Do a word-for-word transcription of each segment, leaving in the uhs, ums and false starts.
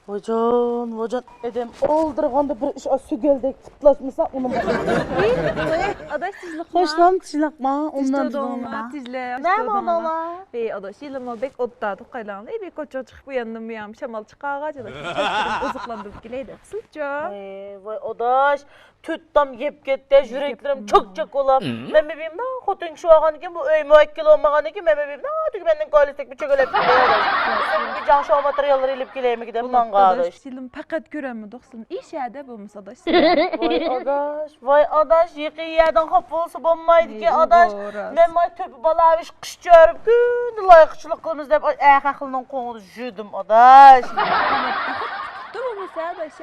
ۋايجان، ۋايجان، ئادەم ئولتۇرغاندا بىر ئىش سۈگەلدەك پۇتلاشمىسا ئۇنىمۇ. ئاداش تىزلىقما؟ خوشلام تىزلىقما؟ ئۇنىمۇ تىزلىقما؟ نەمە ئاناڭلار؟ ئەي ئاداش، يىلىمۇ بەك ئوتتا توقايلاڭلار. بەك كوچىغا چىقىپ ئۇياندىم بۇيان شامال چىقارغاچ ئاداش. ئوزۇقلاندۇرۇپ كېلەي دەپ. سىلچۇ؟ ۋاي ئاداش، تۆت تام يەپ كەتتى، يۈرەكلىرىم چاك-چاك بولاپ. مەن بېبىمنىڭ خوتۇن كىشى بولغاندىكىن، بۇ ئۆي مۇۋەككىلى بولمىغاندىكىن، مەن بېبىمنىڭ تۈگمەننىڭ كالىسىدەك بىر چۆگەلەپ كېتىۋاتىمەن. جاڭشاۋ ماتېرىياللىرى ئېلىپ كېلەيمىكىن دەپ ماڭغان ئاداش. سىلىم پەقەت كۆرەلمىدۇق سىلىم. ئىش ھەدە بولمىسا ئاداش. ۋاي ئاداش، ۋاي ئاداش، يېقىن يەردىن خاپا بولسا بولمايدىكەن ئاداش. مەن ماي تۆپە بالاۋىش قىش چۆرۈپ كۈندە لايىقچىلىق قىلىمىز دەپ ئەخەقلىنىڭ قوڭىدا يۈردۈم ئاداش.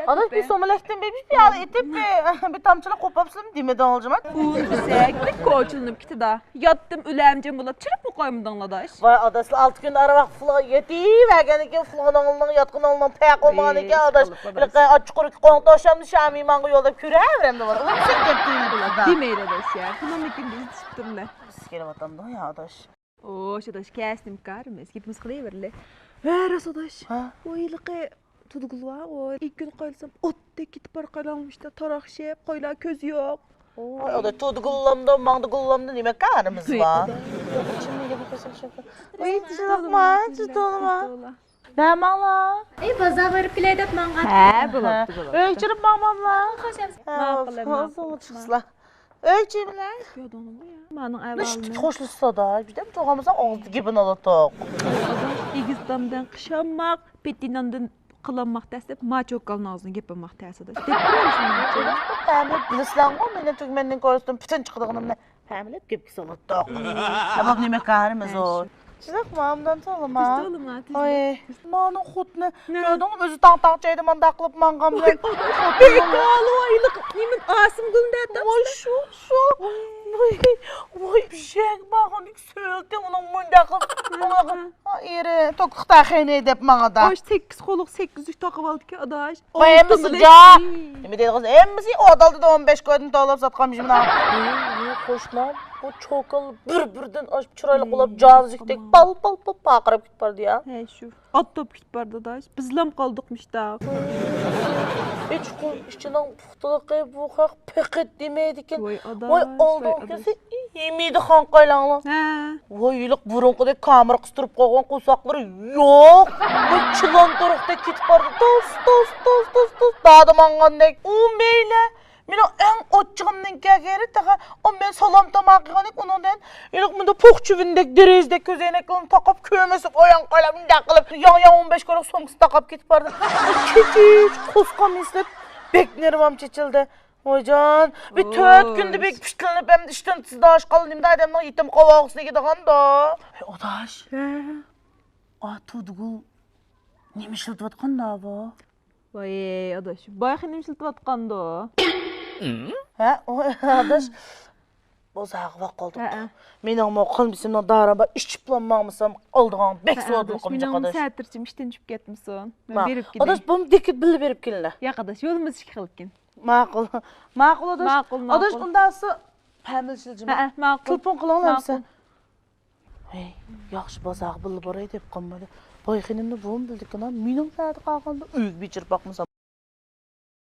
ئاداش، بىر سومىلەكتىن بىر پىيالە ئېتىپ، بىر تامچىلىق قوپاپسىلىم دېمىدىڭ ئالجىمات. ئۇ سەكلىك كوچىلىنىپ كېتىدۇ. ياتتىم ئۆلەمجىم بولاپ چىرىپمۇ قويمىدىڭ ئاداش. ۋاي ئاداش، ئالتە كۈن ئارىۋاق پۇلغا يېتىۋەرگەندىن كېيىن پۇلغىنىڭلىنىڭ ياتقىنىڭلىنىڭ پەرقى بولمىغاندىكىن ئاداش. ھېلىقى ئاچچىقۇرۇق قوڭ توشامنى شامى ماڭغا يوللاپ كۆرەۋېرەمدۇ بار. ئۇنىڭ سەن گەپ دېمەيلى ئاداش يا. بۇنىڭدىكىن بىز ئىچىپ تۇرىمىز. بىز كېلىۋاتامدۇ يا ئاداش. ئوش ئاداش، كەسنىم كارىمىز. گېپىمىز قىلىۋېرىلى. ھە راست ئاداش. ھە. ۋاي ھېلىقى تۇدىگۈل ۋا، ۋاي ئىككى كۈن قايلىسام ئوتتەك كېتىپ بارقايلاڭمۇشتا تاراقشىپ، قويلار كۆز يوق. ۋاي ئاداش، تۇدىگۈللامدۇ، ماڭدىگۈللامدۇ، نېمە كارىمىز بار؟ ۋاي تىزلىقما، تىزلىقما. نەماڭلار؟ ئەي بازارغا بېرىپ كېلەي دەپ ماڭغان. ھە بولاپتۇ بولاپتۇ. ئۆي چىرىپ ماڭماملا؟ ماقۇل ماقۇل. ئۆي چىملەر؟ مانا ئەۋالىنى. ئىككى خوشلىشىسىدا جۈدەم تۇرغانمىسا ئاغزىدا گېپىنى ئالاتتۇق. ئېگىز تامدىن قىشانماق، پېتىناندىن قىلالماق تەس دەپ ما چوكالنىڭ ئاغزىنى گېپىنماق تەس ئاداش. دەپ تۇرامسەن؟ بىلىسىلەرغۇ مېنى تۈگمەننىڭ كويسىدىن پۈتۈن چىقىدىغىنىمنى. ھەملەپ گەپكە سالاتتۇق. ئەباب نېمە كارىمىز ئۇ؟ تىزلىقما ئامدان سالىما. تىزلىقما تىزلىق. مانا خوتۇنى كۆردۈڭمۇ ئۆزى تاڭ تاڭ چايدا مانداق قىلىپ ماڭغان بىلەن. بىكالىۋايلىق نېمە ئاسىمگۈلنى دەپ. ۋاي شۇ شۇ. ۋاي ۋاي بىشەك باغۇنى سۆكتى ئۇنىڭ مۇنداق قىلىپ. ئېرى توكلۇق تاخىنى دەپ ماڭىدا. ئاش سەككىز قولۇق سەككىز يۈك تاقىۋالدىكەن ئاداش. ۋاي ھەممىسى جا. نېمە دەيدىغان ھەممىسى ئوتالدىدا ئون بەش كويدىن تاۋلاپ ساتقان مۇشۇ مانا. قوشنام بۇ چوكان بىر بىردىن ئاشۇپ چىرايلىق بولاپ جازىكتەك پال پال پال پارقىراپ كېتىپ بارىدۇ يا. ھە شۇ. ئات توپ كېتىپ بارىدۇ ئاداش. بىزلام قالدۇق مۇشتا. ئىچقۇم ئىچىنىڭ پۇختىلىقى بۇ خەق پېقىت دېمەيدىكەن. ۋاي ئاداش، ۋاي ئالدىنقىسى يېمەيدىغان قايلاڭلار. ھە. ۋاي ھېلىقى بۇرۇنقىدەك كامىرا قىستۇرۇپ قويغان قورساقلىرى يوق. ۋاي چىلان تۇرۇقتەك كېتىپ بارىدۇ. توس توس توس توس توس دادا ماڭغاندەك. ئۇ مەيلى. مېنىڭ ئەڭ ئوچچىقىمنىڭ كەلگىنى تېخى ئۇ مەن سالام تاماق يېگەندەك ئۇنىڭدىن ھېلىقى مۇنداق پوخ چىۋىندەك دېرىزىدەك كۆزەينەكلىرىنى تاقاپ كۆمۈسۈپ ئويان قايلاپ مۇنداق قىلىپ ياڭ ياڭ ئون بەش كويلۇق سومكىسىنى تاقاپ كېتىپ بارىدۇ. كىچىك قوسقام ئېسىلىپ بەك نېرۋام چېچىلدى. ۋايجان، بىر تۆت كۈندە بەك پىشتىلىنىپ ھەمدە ئىشتىن تېزدا ئاشقانلا نېمىدە ئادەمنىڭ يېتىم قاۋاغىسىنى يېدىغاندا. ھەي ئاداش. ھە. ئا تۇدىگۈل نېمە ئىشلىتىۋاتقاندا بۇ؟ ۋاي ئاداش، بايىقى نېمە ئىشلىتىۋاتقاندۇ؟ ھە، ئۇ ئاداش، بازارغا ۋاق قالدۇق. ھەئە. مېنىڭمۇ قالمىسىمنىڭ دارام بار، ئىچىپلا ماڭمىسام ئالىدىغان بەك سودىلىقىم جىق ئاداش. مېنىڭمۇ سەترىچىم ئىشتىن چۈشۈپ كەتمىسۇن. مەن بېرىپ كېلەي. ئاداش، بۇمۇ دېكىت بىللە بېرىپ كېلىڭلار. ياق ئاداش، يولىمىز ئىككى خىلكەن. ماقۇل. ماقۇل ئاداش. ماقۇل، ماقۇل. ئۇنداقسا پەمىل شىلجىما. ھەئە، ماقۇل. تېلېفون قىلىڭلار ماقۇل. ھەي، ياخشى بازارغا بىللە باراي دەپ قالمىدى. باي خېنىمنى بۇمۇ بىلدىكىنا، مېنىڭ نەدە قالغاندا ئۆيگە بېچىرىپ باقمىسا